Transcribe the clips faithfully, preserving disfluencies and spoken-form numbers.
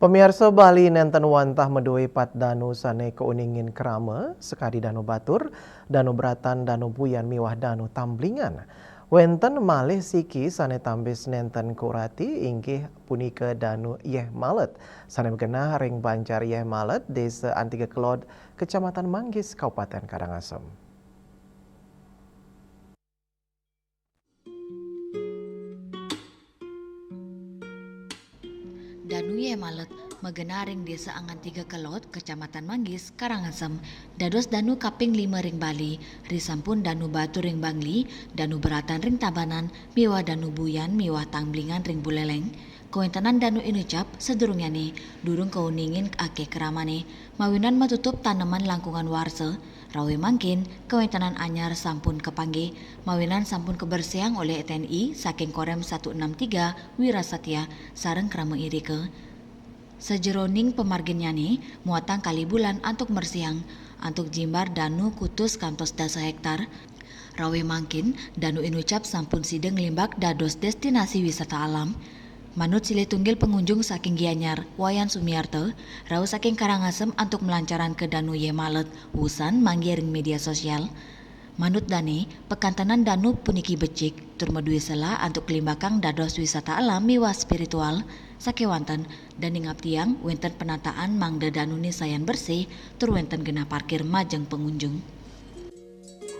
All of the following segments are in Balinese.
Pamiarsa, Bali nenten wantah madué pat danu sané kauningin krama, sakadi danu batur, danu beratan, danu buyan miwah danu tamblingan. Wenten malih siki sané tambis nenten kaurati, inggih punika danu Yéh Malet, sané magenah ring banjar Yéh Malet, Désa Antiga Kelod, Kecamatan Manggis, Kabupaten Karangasem. Danu Yéh Malet magenah ring Désa Angantiga Kelod, Kecamatan Manggis, Karangasem, dados danu kaping lima ring Bali, risampun danu batur ring Bangli, danu beratan ring Tabanan, miwah danu buyan miwah tamblingan ring Buléléng. Kawéntenan danu inucap sadurungnyané durung kauningin akéh kramané, mawinan matutup taneman langkungan warsa. Rawuh mangkin, kawéntenan anyar sampun kapanggih, mawinan sampun kabersihang olih T N I saking Korem satu enam tiga Wirasatya sareng krama irika. Sajeroning pamarginnyané muatang kalih bulan antuk mersihang, antuk jimbar danu kutus kantos dasa héktar. Rawuh mangkin, danu inucap sampun sida nglimbak dados destinasi wisata alam. Manut silih tunggil pangunjung saking Gianyar, Wayan Sumiarta, rauh saking Karangasem antuk malancaran ka Danu Yéh Malet, wusan manggih ring média sosial. Manut dané, pakantenan danu puniki becik, tur madué selah antuk kalimbakang dados wisata alam miwah spiritual, sakéwanten dané ngaptiang wénten penataan mangda danuné sayan bersih, tur wénten genah parkir majeng pangunjung.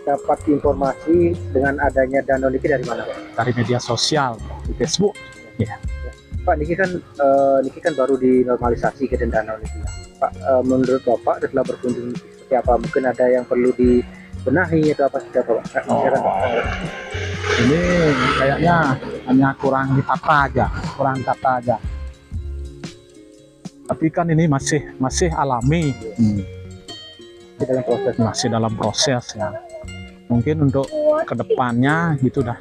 Dapat informasi dengan adanya danu niki dari mana, Pak? Dari media sosial, di Facebook. Pak, niki kan eh, niki kan baru dinormalisasi ke danu niki. Pak, eh, menurut Bapak setelah berkunjung seperti apa? Mungkin ada yang perlu dibenahi atau apa seperti apa, Pak? Eh, silakan, Pak. Ini kayaknya hanya kurang ditata aja, kurang ditata aja. Tapi kan ini masih masih alami. Hmm. Di dalam proses. Masih dalam proses ya. Mungkin untuk kedepannya gitu dah,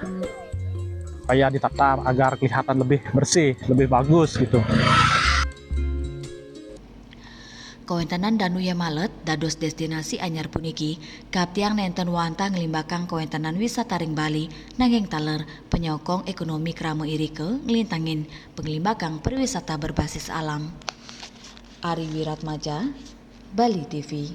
kayak ditata agar kelihatan lebih bersih, lebih bagus gitu. Kawéntenan Danu Yéh Malet dados destinasi anyar puniki, kaaptiang nénten wantah nglimbakang kawéntenan wisata ring Bali, nanging taler panyokong ékonomi krama irika nglintangin panglimbakang pariwisata berbasis alam. Ari Wiratmaja, Bali T V.